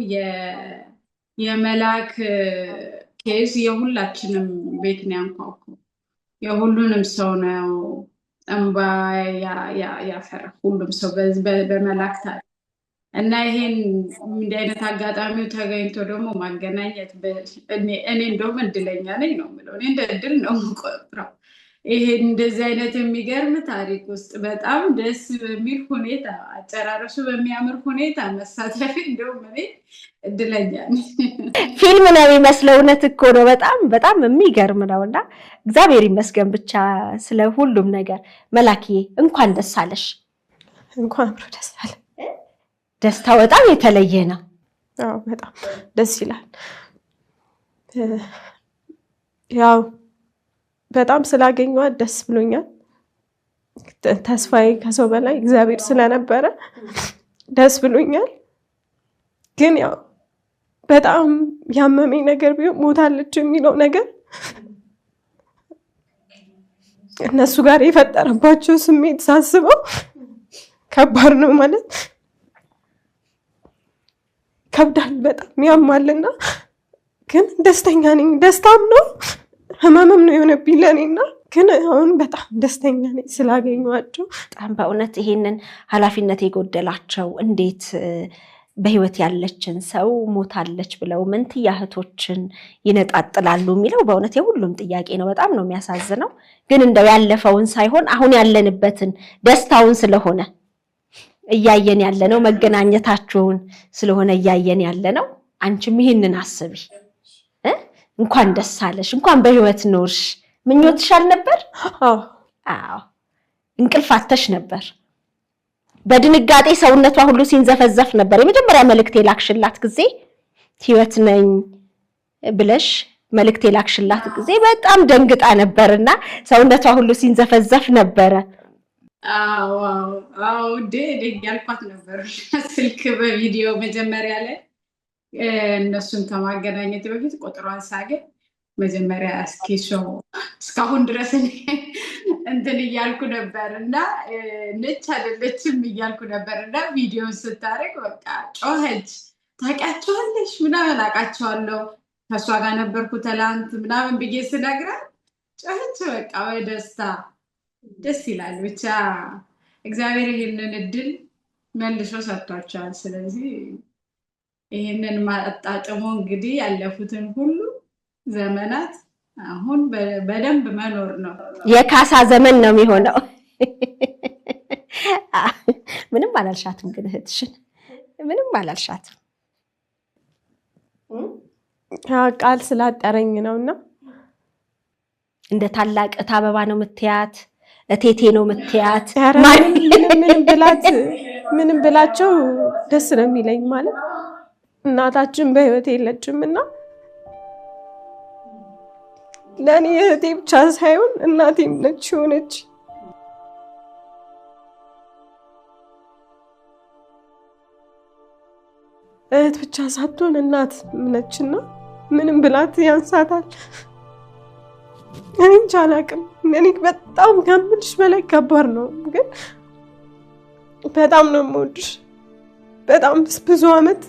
የመላክ case የሁላችንም ቤት ነው ያንኳኳው። የሁሉንም ሰው ነው እንባ ያፈራ ሁሉም ሰው በመላክ ታሪክ እና ይሄን እንዲህ አይነት አጋጣሚው ተገኝቶ ደግሞ ማገናኘት እኔ እንደውም እድለኛ ነኝ ነው የምለው። እኔ እንደ እድል ነው የምቆጥረው። ይሄ እንደዚህ አይነት የሚገርም ታሪክ ውስጥ በጣም ደስ በሚል ሁኔታ አጨራረሱ በሚያምር ሁኔታ መሳተፌ እንደውም እኔ እድለኛ ነኝ። ፊልም ነው የሚመስለው። እውነት እኮ ነው። በጣም በጣም የሚገርም ነው እና እግዚአብሔር ይመስገን ብቻ ስለ ሁሉም ነገር። መላክዬ እንኳን ደስ አለሽ። እንኳን አብሮ ደስ አለ። ደስታው በጣም የተለየ ነው። አዎ በጣም ደስ ይላል። ያው በጣም ስላገኘኋት ደስ ብሎኛል። ተስፋዬ ከሰው በላይ እግዚአብሔር ስለነበረ ደስ ብሎኛል። ግን ያው በጣም ያመመኝ ነገር ቢሆን ሞታለች የሚለው ነገር እነሱ ጋር የፈጠረባቸው ስሜት ሳስበው ከባድ ነው፣ ማለት ከብዳል፣ በጣም ያማልና ግን ደስተኛ ነኝ። ደስታም ነው ህመምም ነው የሆነብኝ ለእኔና ግን አሁን በጣም ደስተኛ ነኝ ስላገኘኋቸው። በጣም በእውነት ይሄንን ኃላፊነት የጎደላቸው እንዴት በህይወት ያለችን ሰው ሞታለች ብለው መንትያ እህቶችን ይነጣጥላሉ የሚለው በእውነት የሁሉም ጥያቄ ነው። በጣም ነው የሚያሳዝነው። ግን እንደው ያለፈውን ሳይሆን አሁን ያለንበትን ደስታውን ስለሆነ እያየን ያለነው፣ መገናኘታችሁን ስለሆነ እያየን ያለነው። አንቺም ይህንን አስቢ። እንኳን ደስ አለሽ፣ እንኳን በህይወት ኖርሽ። ምኞትሽ አልነበር? አዎ። አዎ። እንቅልፍ አጥተሽ ነበር። በድንጋጤ ሰውነቷ ሁሉ ሲንዘፈዘፍ ነበር። የመጀመሪያ መልእክት የላክሽላት ጊዜ ህይወት ነኝ ብለሽ መልእክት የላክሽላት ጊዜ በጣም ደንግጣ ነበርና ሰውነቷ ሁሉ ሲንዘፈዘፍ ነበረ። አዎ አዎ፣ እንዴ እያልኳት ነበር ስልክ በቪዲዮ መጀመሪያ ላይ እነሱን ከማገናኘት በፊት ቁጥሯን ሳገኝ መጀመሪያ እስኪ ሰው እስካሁን ድረስ እኔ እንትን እያልኩ ነበር እና ነች አይደለችም እያልኩ ነበር እና ቪዲዮን ስታደርግ በቃ ጮኸች። ታውቂያቸዋለሽ ምናምን፣ አውቃቸዋለሁ ከእሷ ጋር ነበርኩ ትላንት ምናምን ብዬ ስነግራት ጮኸች። በቃ በደስታ ደስ ይላል። ብቻ እግዚአብሔር ይህንን እድል መልሶ ሰጥቷቸዋል። ስለዚህ ይህንን ማጣጥሞ እንግዲህ ያለፉትን ሁሉ ዘመናት አሁን በደንብ መኖር ነው። የካሳ ዘመን ነው የሚሆነው። ምንም አላልሻትም ግን እህትሽን ምንም አላልሻትም። ቃል ስላጠረኝ ነውና እንደ ታላቅ እህት አበባ ነው የምትያት፣ እቴቴ ነው የምትያት። ምንም ብላት ምንም ብላቸው ደስ ነው የሚለኝ። ማለት እናታችን በህይወት የለችም እና ለእኔ እህቴ ብቻ ሳይሆን እናቴም ነች የሆነች። እህት ብቻ ሳትሆን እናት ነችና ምንም ብላት ያንሳታል። እኔ እንጃ አላውቅም። እኔ በጣም ከምልሽ በላይ ከባድ ነው፣ ግን በጣም ነው የምወድሽ። በጣም ብዙ አመት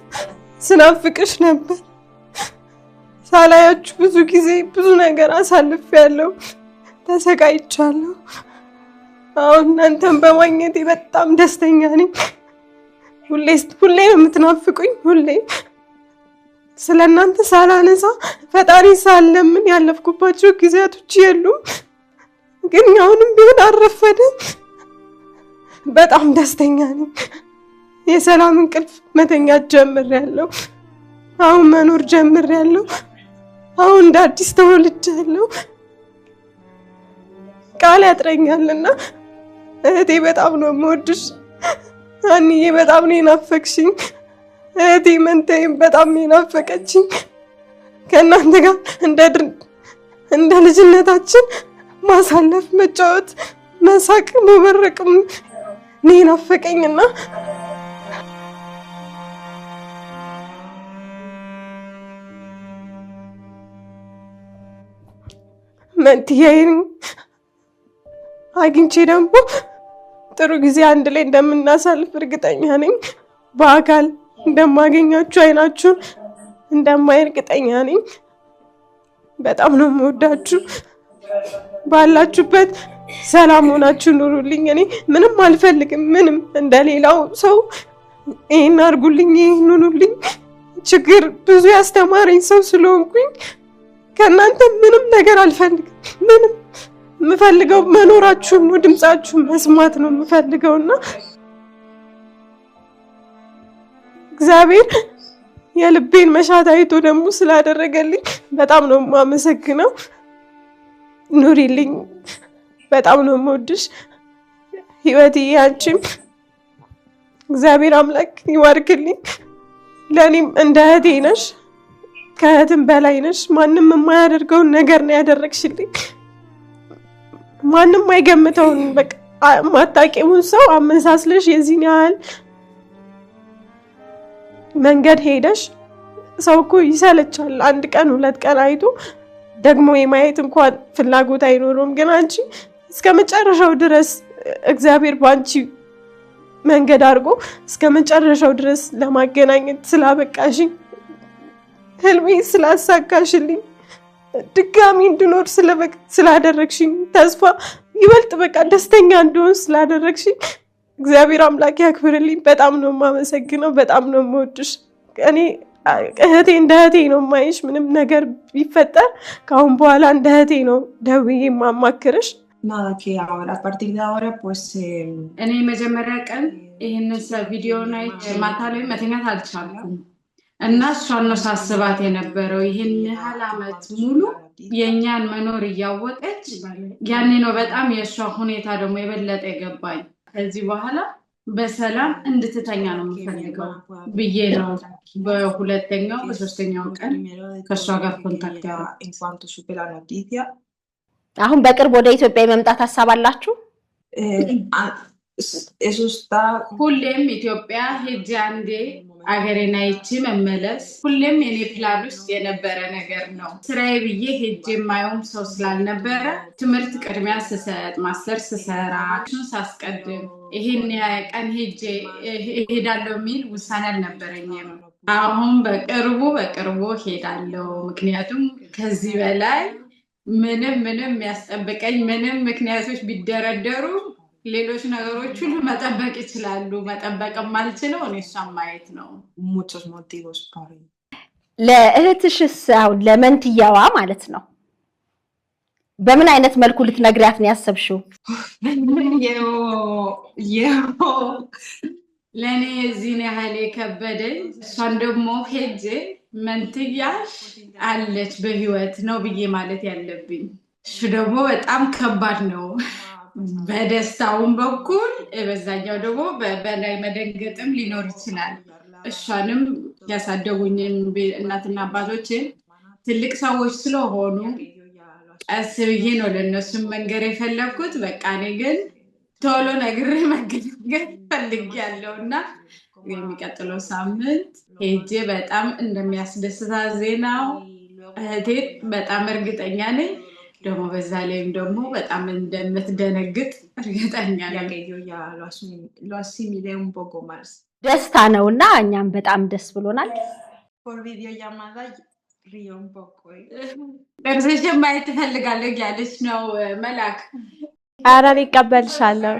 ስናፍቅሽ ነበር። ሳላያችሁ ብዙ ጊዜ ብዙ ነገር አሳልፌያለሁ፣ ተሰቃይቻለሁ። አሁን እናንተን በማግኘቴ በጣም ደስተኛ ነኝ። ሁሌ ሁሌ ነው የምትናፍቁኝ። ሁሌ ስለ እናንተ ሳላነሳ ፈጣሪ ሳለምን ያለፍኩባቸው ጊዜያቶች የሉም። ግን አሁንም ቢሆን አልረፈደም። በጣም ደስተኛ ነኝ። የሰላም እንቅልፍ መተኛት ጀምሬያለሁ። አሁን መኖር ጀምሬያለሁ። አሁን እንደ አዲስ ተወልጃለሁ። ቃል ያጥረኛልና እህቴ በጣም ነው የምወድሽ። አንዬ በጣም ነው የናፈቅሽኝ። እህቴ መንታዬም በጣም ነው የናፈቀችኝ። ከእናንተ ጋር እንደ ልጅነታችን ማሳለፍ፣ መጫወት፣ መሳቅ፣ መበረቅም ነው የናፈቀኝና መንትያዬን አግኝቼ ደግሞ ጥሩ ጊዜ አንድ ላይ እንደምናሳልፍ እርግጠኛ ነኝ። በአካል እንደማገኛችሁ አይናችሁን እንደማይ እርግጠኛ ነኝ። በጣም ነው የምወዳችሁ። ባላችሁበት ሰላም ሆናችሁ ኑሩልኝ። እኔ ምንም አልፈልግም። ምንም እንደሌላው ሰው ይሄን አድርጉልኝ፣ ይሄን ሁኑልኝ። ችግር ብዙ ያስተማረኝ ሰው ስለሆንኩኝ ከእናንተ ምንም ነገር አልፈልግም። ምንም የምፈልገው መኖራችሁን ነው፣ ድምጻችሁን መስማት ነው የምፈልገውና እግዚአብሔር የልቤን መሻት አይቶ ደግሞ ስላደረገልኝ በጣም ነው የማመሰግነው። ኑሪልኝ። በጣም ነው የምወድሽ ህይወትዬ። አንቺም እግዚአብሔር አምላክ ይባርክልኝ። ለእኔም እንደ እህቴ ነሽ፣ ከእህትም በላይ ነሽ። ማንም የማያደርገውን ነገር ነው ያደረግሽልኝ። ማንም አይገምተውን በቃ የማታውቂውን ሰው አመሳስለሽ የዚህን ያህል መንገድ ሄደሽ፣ ሰው እኮ ይሰለቻል። አንድ ቀን ሁለት ቀን አይቶ ደግሞ የማየት እንኳን ፍላጎት አይኖረውም። ግን አንቺ እስከ መጨረሻው ድረስ እግዚአብሔር በአንቺ መንገድ አድርጎ እስከ መጨረሻው ድረስ ለማገናኘት ስላበቃሽኝ፣ ህልሜ ስላሳካሽልኝ፣ ድጋሚ እንድኖር ስላደረግሽኝ፣ ተስፋ ይበልጥ በቃ ደስተኛ እንድሆን ስላደረግሽኝ እግዚአብሔር አምላክ ያክብርልኝ። በጣም ነው የማመሰግነው። በጣም ነው የምወድሽ። እኔ እህቴ እንደ እህቴ ነው የማይሽ። ምንም ነገር ቢፈጠር ከአሁን በኋላ እንደ እህቴ ነው ደውዬ የማማክርሽ። Nada, que ahora, a partir de ahora, pues እኔ መጀመሪያ ቀን ይህንን ቪዲዮን አይቼ ማታ ላይ መተኛት አልቻልኩም እና እሷን ነው ሳስባት የነበረው። ይህን ያህል ዓመት ሙሉ የእኛን መኖር እያወቀች፣ ያኔ ነው በጣም የእሷ ሁኔታ ደግሞ የበለጠ የገባኝ። ከዚህ በኋላ በሰላም እንድትተኛ ነው የምፈልገው ብዬ ነው በሁለተኛው በሶስተኛው ቀን ከእሷ ጋር contact ያደረኩት። En cuanto supe la noticia, አሁን በቅርብ ወደ ኢትዮጵያ የመምጣት ሀሳብ አላችሁ? Eso está ሁሌም ኢትዮጵያ ሄጄ አንዴ አገሬን አይቼ መመለስ ሁሌም የኔ ፕላን ውስጥ የነበረ ነገር ነው። ስራዬ ብዬ ሄጄ የማየውም ሰው ስላልነበረ ትምህርት ቅድሚያ ስሰጥ፣ master ስሰራ፣ እሱን ሳስቀድም ይሄን ቀን ሄጄ እሄዳለሁ የሚል ውሳኔ አልነበረኝም። አሁን በቅርቡ በቅርቡ ሄዳለሁ። ምክንያቱም ከዚህ በላይ ምንም ምንም የሚያስጠብቀኝ ምንም ምክንያቶች ቢደረደሩ ሌሎች ነገሮች ሁሉ መጠበቅ ይችላሉ። መጠበቅ የማልችለው እኔ እሷን ማየት ነው። Muchos motivos para ለእህትሽስ አሁን ለመንትያዋ ማለት ነው በምን አይነት መልኩ ልትነግሪያት ነው ያሰብሽው? Llevo ለእኔ የዚህን ያህል የከበደኝ እሷን ደግሞ ሄጄ መንትያሽ አለች በህይወት ነው ብዬ ማለት ያለብኝ፣ እሱ ደግሞ በጣም ከባድ ነው። በደስታውም በኩል በዛኛው ደግሞ በላይ መደንገጥም ሊኖር ይችላል። እሷንም ያሳደጉኝን እናትና አባቶችን ትልቅ ሰዎች ስለሆኑ ቀስ ብዬ ነው ለእነሱም መንገር የፈለግኩት። በቃ እኔ ግን ቶሎ ነግሬ መገላገል ፈልጌያለሁ እና የሚቀጥለው ሳምንት ሄጄ በጣም እንደሚያስደስታት ዜናው እህቴን በጣም እርግጠኛ ነኝ። ደግሞ በዛ ላይም ደግሞ በጣም እንደምትደነግጥ እርግጠኛ Ya ነኝ። que yo ya lo asimilé un poco más. ደስታ ነው እና እኛም በጣም ደስ ብሎናል። Por videollamada río un poco, ¿eh? ጥርስሽን ማየት ትፈልጋለሁ እያለች ነው መላክ። ኧረ እኔ እቀበልሻለሁ።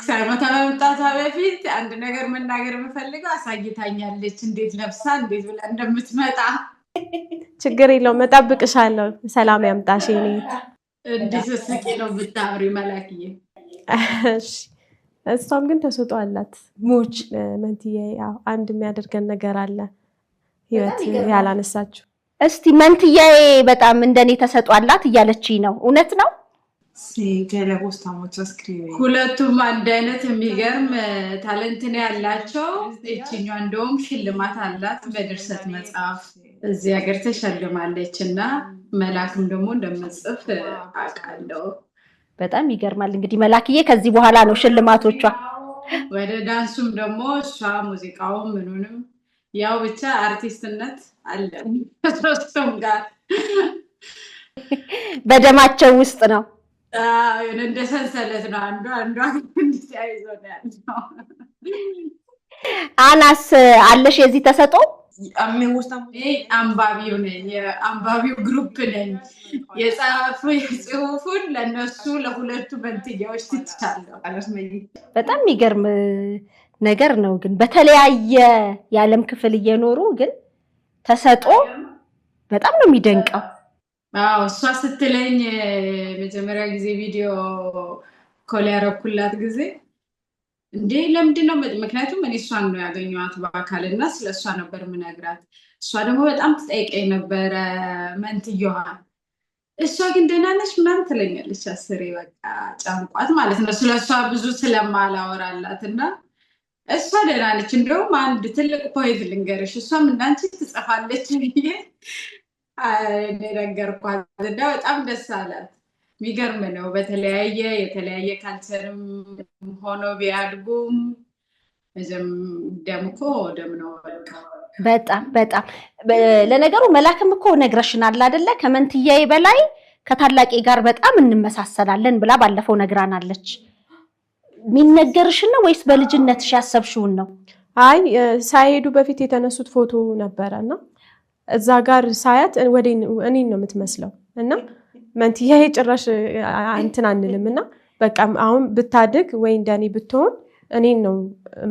ሳይሞታ ከመምጣቷ በፊት አንድ ነገር መናገር የምፈልገው አሳይታኛለች፣ እንዴት ለብሳ እንዴት ብላ እንደምትመጣ። ችግር የለውም፣ እጠብቅሻለሁ። ሰላም ያምጣሽ የኔ እህት። እንዲህ ስትስቂ ነው ብታምሪ መላክዬ። እሺ። እሷም ግን ተሰጥኦ አላት። ሙች መንትዬ፣ ያው አንድ የሚያደርገን ነገር አለ ህይወት ያላነሳችው። እስቲ መንትያዬ በጣም እንደኔ ተሰጥኦ አላት እያለችኝ ነው። እውነት ነው? Sí, que le gusta mucho escribir. ሁለቱም አንድ አይነት የሚገርም talent ነው ያላቸው። ይችኛዋ እንደውም ሽልማት አላት በድርሰት መጽሐፍ እዚህ ሀገር ተሸልማለች እና መላክም ደግሞ እንደምጽፍ አውቃለሁ። በጣም ይገርማል። እንግዲህ መላክዬ ከዚህ በኋላ ነው ሽልማቶቿ። ወደ ዳንሱም ደግሞ እሷ ሙዚቃውም ምኑንም ያው ብቻ አርቲስትነት አለ ከሶስቱም ጋር። በደማቸው ውስጥ ነው። አዎ፣ የሆነ እንደ ሰንሰለት ነው። አንዷ አንዷ እንዲህ ተያይዞ ነው ያለው። አናስ አለሽ የዚህ ተሰጥኦ? A mí me gusta mucho. እኔ አንባቢው ነኝ፣ የአንባቢው group ነኝ። የጻፉ ጽሁፉን ለእነሱ ለሁለቱ መንትያዎች ትቻለሁ። A las mellizas. በጣም የሚገርም ነገር ነው። ግን በተለያየ የዓለም ክፍል እየኖሩ ግን ተሰጥኦ በጣም ነው የሚደንቀው። አዎ፣ እሷ ስትለኝ መጀመሪያ ጊዜ video call ያረኩላት ጊዜ እንዴ ለምንድን ነው? ምክንያቱም እኔ እሷን ነው ያገኘኋት በአካል እና ስለ እሷ ነበር የምነግራት። እሷ ደግሞ በጣም ትጠይቀኝ ነበረ መንትየዋን። እሷ ግን ደህና ነሽ ምናምን ትለኛለች አስሬ፣ በቃ ጨንቋት ማለት ነው ስለ እሷ ብዙ ስለማላወራላት፣ እና እሷ ደህና ነች። እንደውም አንድ ትልቅ point ልንገርሽ፣ እሷም እንዳንቺ ትጽፋለች ብዬ እኔ ነገርኳት እና በጣም ደስ አላት። የሚገርም ነው። በተለያየ የተለያየ culture ም ሆኖ ቢያድጉም መቼም ደም እኮ ደም ነው በቃ። በጣም በጣም። ለነገሩ መላክም እኮ ነግረሽናል አይደለ? ከመንትያዬ በላይ ከታላቄ ጋር በጣም እንመሳሰላለን ብላ ባለፈው ነግራናለች። የሚነገርሽን ነው ወይስ በልጅነትሽ ያሰብሽውን ነው? አይ፣ ሳይሄዱ በፊት የተነሱት ፎቶ ነበረ እና እዛ ጋር ሳያት ወደ እኔን ነው የምትመስለው እና መንትያዬ ጭራሽ እንትን አንልም እና በቃ አሁን ብታድግ ወይ እንደኔ ብትሆን እኔን ነው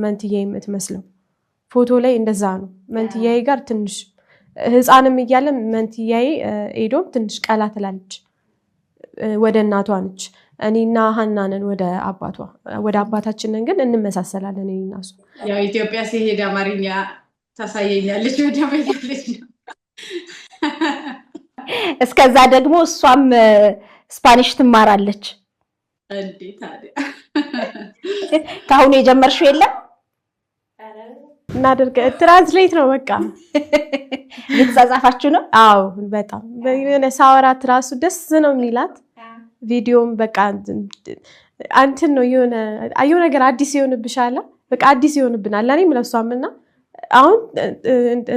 መንትያዬ የምትመስለው። ፎቶ ላይ እንደዛ ነው። መንትያዬ ጋር ትንሽ ህፃንም እያለ መንትያዬ ኤዶም ትንሽ ቀላ ትላለች፣ ወደ እናቷ ነች። እኔና ሀና ነን ወደ አባቷ፣ ወደ አባታችን ነን፣ ግን እንመሳሰላለን እኔና እሷ። ያው ኢትዮጵያ ሲሄድ አማርኛ ታሳየኛለች ወደ ያለች ነው። እስከዛ ደግሞ እሷም Spanish ትማራለች። እንዴ ታዲያ። ከአሁኑ የጀመርሽው የለም? እናደርገ translate ነው በቃ። እየተጻጻፋችሁ ነው? አዎ፣ በጣም የሆነ ሳወራት ራሱ ደስ ነው የሚላት። ቪዲዮም በቃ እንትን ነው፣ የሆነ የሆነ ነገር አዲስ ይሆንብሻል። በቃ አዲስ ይሆንብናል እኔም ለእሷም እና አሁን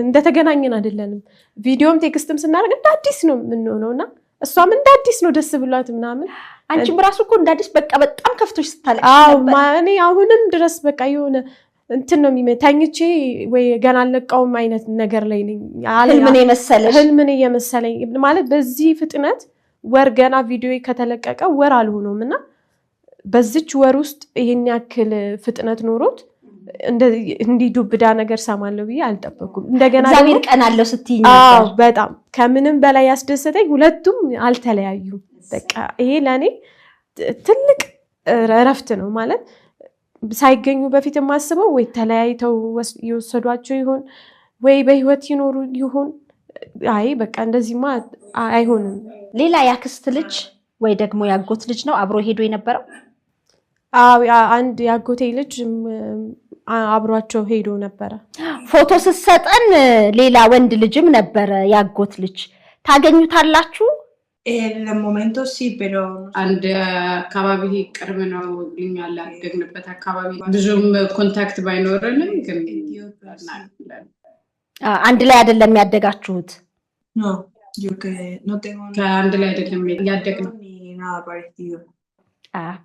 እንደተገናኘን አይደለንም። ቪዲዮም text ም ስናደርግ እንደ አዲስ ነው የምንሆነው እና እሷም እንደ አዲስ ነው ደስ ብሏት ምናምን። አንቺም ራሱ እኮ እንደ አዲስ በቃ በጣም ከፍቶሽ ስታለቅሽ ነበር። እኔ አሁንም ድረስ በቃ የሆነ እንትን ነው የሚመ ተኝቼ ወይ ገና አልነቃውም አይነት ነገር ላይ ነኝ። ህልምን የመሰለሽ። ህልምን እየመሰለኝ ማለት በዚህ ፍጥነት ወር ገና ቪዲዮ ከተለቀቀ ወር አልሆነውም እና በዚች ወር ውስጥ ይሄን ያክል ፍጥነት ኖሮት እንዲህ ዱብዳ ነገር ሰማለሁ ብዬ አልጠበኩም። እንደገና ደግሞ እግዚአብሔር ቀን አለው ስትይኝ አዎ ነበር። በጣም ከምንም በላይ ያስደሰተኝ ሁለቱም አልተለያዩም። በቃ ይሄ ለእኔ ትልቅ እረፍት ነው። ማለት ሳይገኙ በፊት የማስበው ወይ ተለያይተው የወሰዷቸው ይሆን ወይ በህይወት ይኖሩ ይሆን? አይ በቃ እንደዚህማ አይሆንም። ሌላ ያክስት ልጅ ወይ ደግሞ ያጎት ልጅ ነው አብሮ ሄዶ የነበረው? አዎ፣ አንድ ያጎቴ ልጅ አብሯቸው ሄዶ ነበረ። ፎቶ ስትሰጠን ሌላ ወንድ ልጅም ነበረ፣ ያጎት ልጅ። ታገኙታላችሁ? De momento sí, pero no sé. አንድ አካባቢ ቅርብ ነው ይሉኛል። ያደግንበት አካባቢ ብዙም contact ባይኖረንም ግን እናውቃለን። አንድ ላይ አይደለም ያደጋችሁት? No, yo que no tengo ከአንድ ላይ አይደለም ያደግነው። ni nada parecido.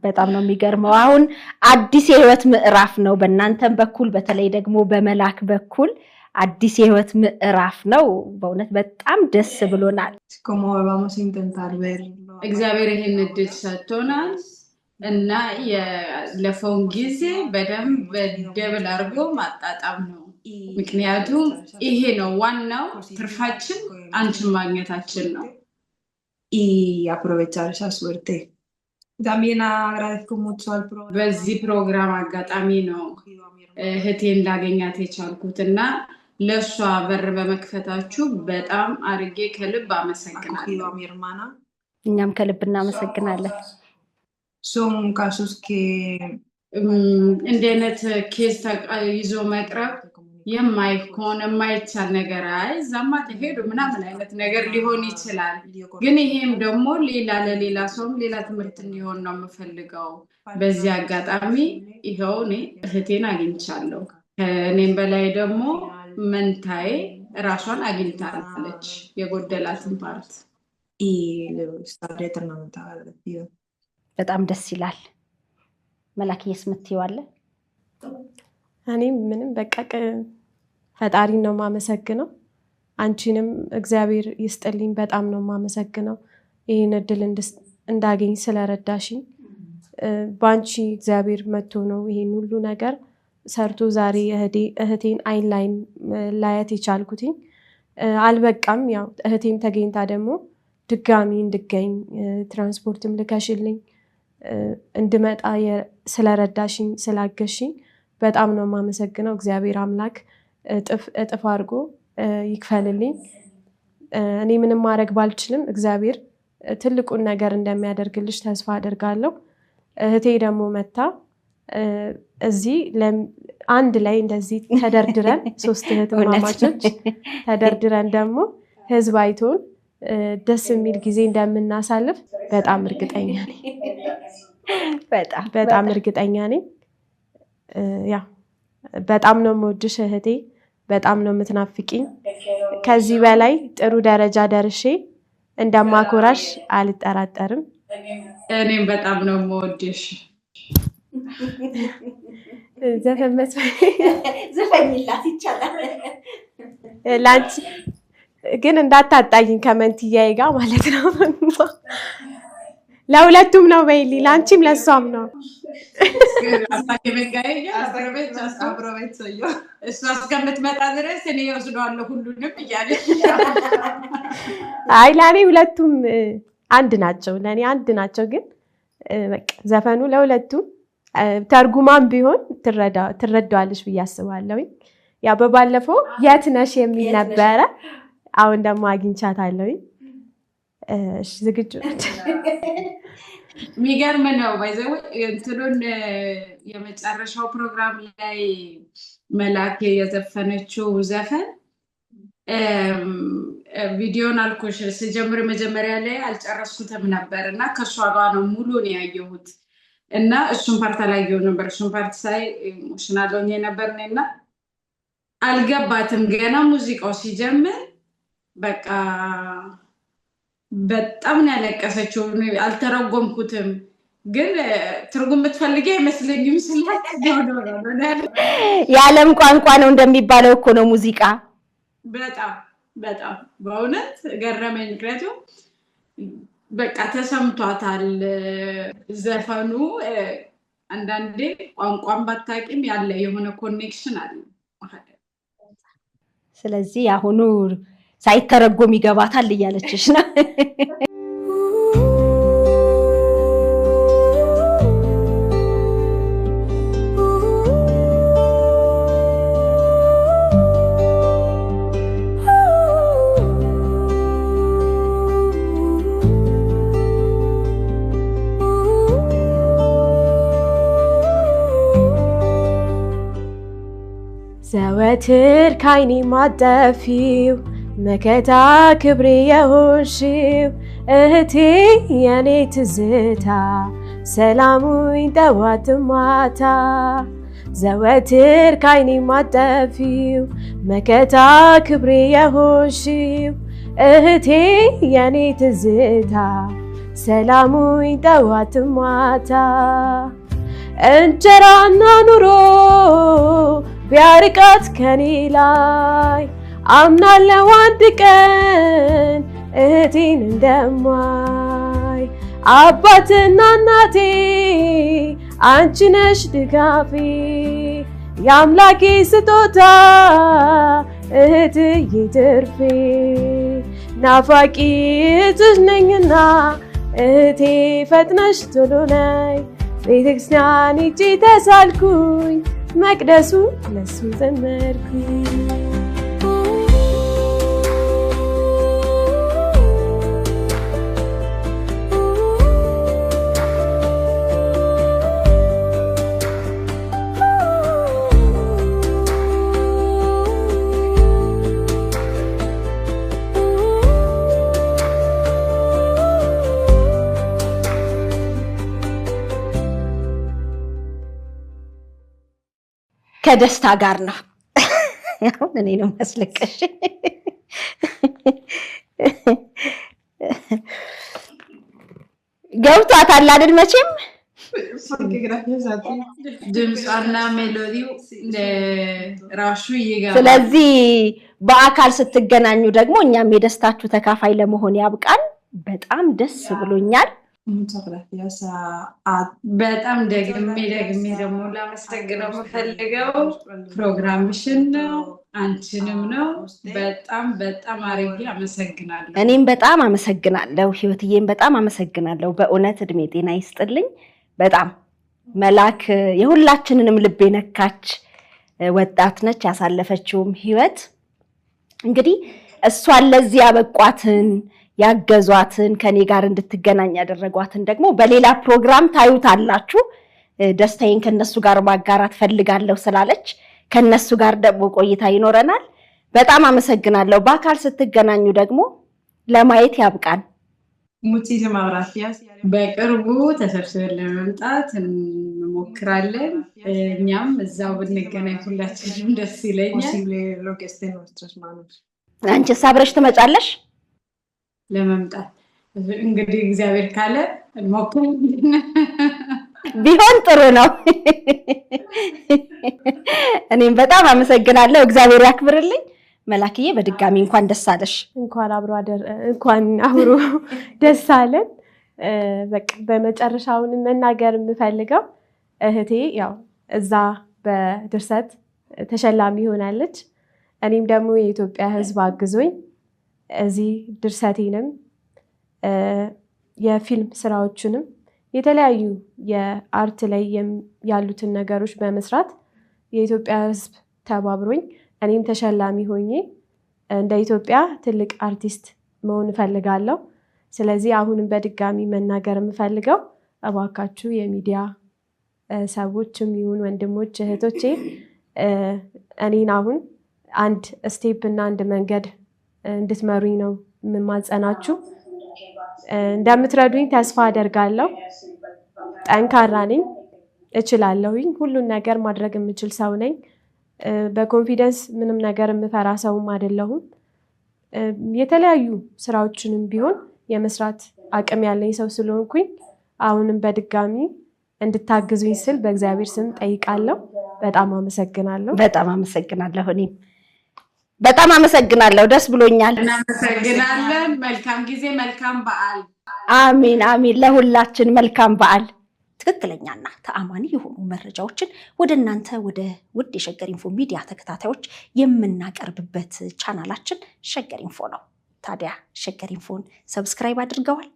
በጣም ነው የሚገርመው። አሁን አዲስ የህይወት ምዕራፍ ነው በእናንተም በኩል፣ በተለይ ደግሞ በመላክ በኩል አዲስ የህይወት ምዕራፍ ነው። በእውነት በጣም ደስ ብሎናል። Es como vamos a intentar verlo. እግዚአብሔር ይህን እድል ሰጥቶናል እና ያለፈውን ጊዜ በደንብ በ double አድርጎ ማጣጣም ነው። ምክንያቱም ይሄ ነው ዋናው ትርፋችን፣ አንቺን ማግኘታችን ነው። Y aprovechar esa suerte. También agradezco mucho al programa. በዚህ ፕሮግራም አጋጣሚ ነው እህቴን ላገኛት የቻልኩት እና ለእሷ በር በመክፈታችሁ በጣም አርጌ ከልብ Acogido አመሰግናለሁ። a mi hermana. እኛም ከልብ እናመሰግናለን። Son casos que እንዲህ አይነት case ይዞ መቅረብ የማይሆን የማይቻል ነገር፣ አይ እዛማ ተሄዱ ምናምን አይነት ነገር ሊሆን ይችላል። ግን ይሄም ደግሞ ሌላ ለሌላ ሰውም ሌላ ትምህርት እንዲሆን ነው የምፈልገው። በዚህ አጋጣሚ ይኸው እኔ እህቴን አግኝቻለሁ። ከእኔም በላይ ደግሞ መንታዬ ራሷን አግኝታለች የጎደላትን part። Y le estaré eternamente agradecida. በጣም ደስ ይላል። መላክዬስ የምትይው አለ? እኔ ምንም በቃ ፈጣሪን ነው የማመሰግነው። አንቺንም እግዚአብሔር ይስጥልኝ፣ በጣም ነው የማመሰግነው ይህን እድል እንዳገኝ ስለረዳሽኝ። በአንቺ እግዚአብሔር መጥቶ ነው ይሄን ሁሉ ነገር ሰርቶ ዛሬ እህቴን አይን ላይን ላያት የቻልኩትኝ። አልበቃም፣ ያው እህቴም ተገኝታ ደግሞ ድጋሚ እንድገኝ ትራንስፖርትም ልከሽልኝ እንድመጣ ስለረዳሽኝ ስላገሽኝ በጣም ነው የማመሰግነው። እግዚአብሔር አምላክ እጥፍ እጥፍ አድርጎ ይክፈልልኝ። እኔ ምንም ማድረግ ባልችልም እግዚአብሔር ትልቁን ነገር እንደሚያደርግልሽ ተስፋ አደርጋለሁ። እህቴ ደግሞ መታ እዚህ አንድ ላይ እንደዚህ ተደርድረን ሶስት እህትማማቾች ተደርድረን ደግሞ ህዝብ አይቶን ደስ የሚል ጊዜ እንደምናሳልፍ በጣም እርግጠኛ ነኝ። በጣም እርግጠኛ ነኝ። ያ በጣም ነው የምወድሽ እህቴ፣ በጣም ነው የምትናፍቂኝ። ከዚህ በላይ ጥሩ ደረጃ ደርሼ እንደማኮራሽ አልጠራጠርም። እኔም በጣም ነው የምወድሽ። ዘፈን መስፈን ዘፈኝላት ይቻላል። ላንቺ ግን እንዳታጣይኝ ከመንትያዬ ጋር ማለት ነው። ለሁለቱም ነው በይልኝ፣ ለአንቺም ለእሷም ነው። Aprovecho yo. እሷ እስከምትመጣ ድረስ እኔ እወስደዋለሁ ሁሉንም እያለች። አይ ለእኔ ሁለቱም አንድ ናቸው፣ ለእኔ አንድ ናቸው። ግን በቃ ዘፈኑ ለሁለቱም ተርጉማም ቢሆን ትረዳዋለች ብዬ አስባለሁኝ። ያው በባለፈው የት ነሽ የሚል ነበረ። አሁን ደግሞ አግኝቻታለሁኝ። እሺ ዝግጁ ናት? የሚገርም ነው። By the way እንትኑን የመጨረሻው ፕሮግራም ላይ መላክ የዘፈነችው ዘፈን ቪዲዮን አልኩሽ ስጀምር መጀመሪያ ላይ አልጨረስኩትም ነበር እና ከእሷ ጋር ነው ሙሉን ያየሁት እና እሱን part አላየሁም ነበር። እሱን part ሳይ emotional ሆኜ ነበር እኔ እና አልገባትም ገና ሙዚቃው ሲጀምር በቃ በጣም ነው ያለቀሰችው። አልተረጎምኩትም፣ ግን ትርጉም የምትፈልጊ አይመስለኝም ስላት ነው ነው። የዓለም ቋንቋ ነው እንደሚባለው እኮ ነው ሙዚቃ። በጣም በጣም በእውነት ገረመኝ። ምክንያቱም በቃ ተሰምቷታል ዘፈኑ። አንዳንዴ ቋንቋን ባታውቂም ያለ የሆነ connection አለ። ስለዚህ አሁኑ ሳይተረጎም ይገባታል እያለችሽ ነው። ዘወትር ካይኔ ማጠፊው መከታ ክብሬ የሆንሽው እህቴ የኔ ትዝታ ሰላሙኝ ጠዋት ማታ። ዘወትር ካይኔ ማጠፊው መከታ ክብሬ የሆንሽው እህቴ የኔ ትዝታ ሰላሙኝ ጠዋት ማታ። እንጀራና ኑሮ ቢያርቃት ከኔ ላይ አምናለሁ አንድ ቀን እህቴን እንደማይ። አባትና እናቴ አንቺ ነሽ ድጋፌ የአምላኬ ስጦታ እህትዬ ትርፌ። ናፋቂ እህትሽ ነኝና እህቴ ፈጥነሽ ቶሎ ነይ። ቤተክርስቲያን ሂጄ ተሳልኩኝ መቅደሱ ለሱ ዘመርኩኝ። ከደስታ ጋር ነው። አሁን እኔ ነው የሚያስለቀሽ። ገብቷታል አይደል? መቼም Porque gracias a ti. ድምጿና melody ው ራሱ ይገባል። ስለዚህ በአካል ስትገናኙ ደግሞ እኛም የደስታችሁ ተካፋይ ለመሆን ያብቃን። በጣም ደስ ብሎኛል። Muchas gracias a በጣም ደግሜ ደግሜ ደግሞ ላመሰግነው የምፈልገው ፕሮግራምሽን ነው፣ አንቺንም ነው። በጣም በጣም አርጌ አመሰግናለሁ። እኔም በጣም አመሰግናለሁ፣ ህይወትዬም በጣም አመሰግናለሁ። በእውነት እድሜ ጤና ይስጥልኝ። በጣም መላክ የሁላችንንም ልብ የነካች ወጣት ነች። ያሳለፈችውም ህይወት እንግዲህ እሷን ለዚህ ያበቋትን፣ ያገዟትን፣ ከኔ ጋር እንድትገናኝ ያደረጓትን ደግሞ በሌላ ፕሮግራም ታዩታላችሁ። ደስታዬን ከነሱ ጋር ማጋራት ፈልጋለሁ ስላለች ከነሱ ጋር ደግሞ ቆይታ ይኖረናል። በጣም አመሰግናለሁ። በአካል ስትገናኙ ደግሞ ለማየት ያብቃን። Muchísimas gracias. በቅርቡ ተሰብስበን ለመምጣት እንሞክራለን። እኛም እዛው ብንገናኝ ሁላችንም ደስ ይለኛል። Posible lo que esté en nuestras manos. አንቺስ አብረሽ ትመጫለሽ? ለመምጣት እንግዲህ እግዚአብሔር ካለ እንሞክራለን። ቢሆን ጥሩ ነው። እኔም በጣም አመሰግናለሁ። እግዚአብሔር ያክብርልኝ። መላክዬ በድጋሚ እንኳን ደስ አለሽ። እንኳን አብሮ ደስ አለን። በቃ በመጨረሻውን መናገር የምፈልገው እህቴ ያው እዛ በድርሰት ተሸላሚ ሆናለች። እኔም ደግሞ የኢትዮጵያ ሕዝብ አግዞኝ እዚህ ድርሰቴንም የፊልም ስራዎችንም የተለያዩ የ art ላይ ያሉትን ነገሮች በመስራት የኢትዮጵያ ሕዝብ ተባብሮኝ እኔም ተሸላሚ ሆኜ እንደ ኢትዮጵያ ትልቅ አርቲስት መሆን እፈልጋለሁ። ስለዚህ አሁንም በድጋሚ መናገር የምፈልገው እባካችሁ የሚዲያ ሰዎችም ይሁን ወንድሞች እህቶቼ፣ እኔን አሁን አንድ step እና አንድ መንገድ እንድትመሩኝ ነው የምማጸናችሁ። እንደምትረዱኝ ተስፋ አደርጋለሁ። ጠንካራ ነኝ፣ እችላለሁኝ። ሁሉን ነገር ማድረግ የምችል ሰው ነኝ። በ confidence ምንም ነገር የምፈራ ሰውም አይደለሁም። የተለያዩ ስራዎችንም ቢሆን የመስራት አቅም ያለኝ ሰው ስለሆንኩኝ አሁንም በድጋሚ እንድታግዙኝ ስል በእግዚአብሔር ስም ጠይቃለሁ። በጣም አመሰግናለሁ። በጣም አመሰግናለሁ። እኔም በጣም አመሰግናለሁ። ደስ ብሎኛል። እናመሰግናለን። መልካም ጊዜ፣ መልካም በዓል። አሚን አሚን። ለሁላችን መልካም በዓል። ትክክለኛና ተአማኒ የሆኑ መረጃዎችን ወደ እናንተ፣ ወደ ውድ የሸገር ኢንፎ ሚዲያ ተከታታዮች የምናቀርብበት ቻናላችን ሸገር ኢንፎ ነው። ታዲያ ሸገር ኢንፎን subscribe አድርገዋል?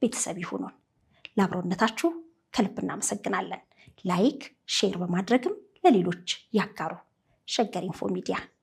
ቤተሰብ ይሁኑን። ለአብሮነታችሁ ከልብ እናመሰግናለን። Like፣ share በማድረግም ለሌሎች ያጋሩ። ሸገር ኢንፎ ሚዲያ።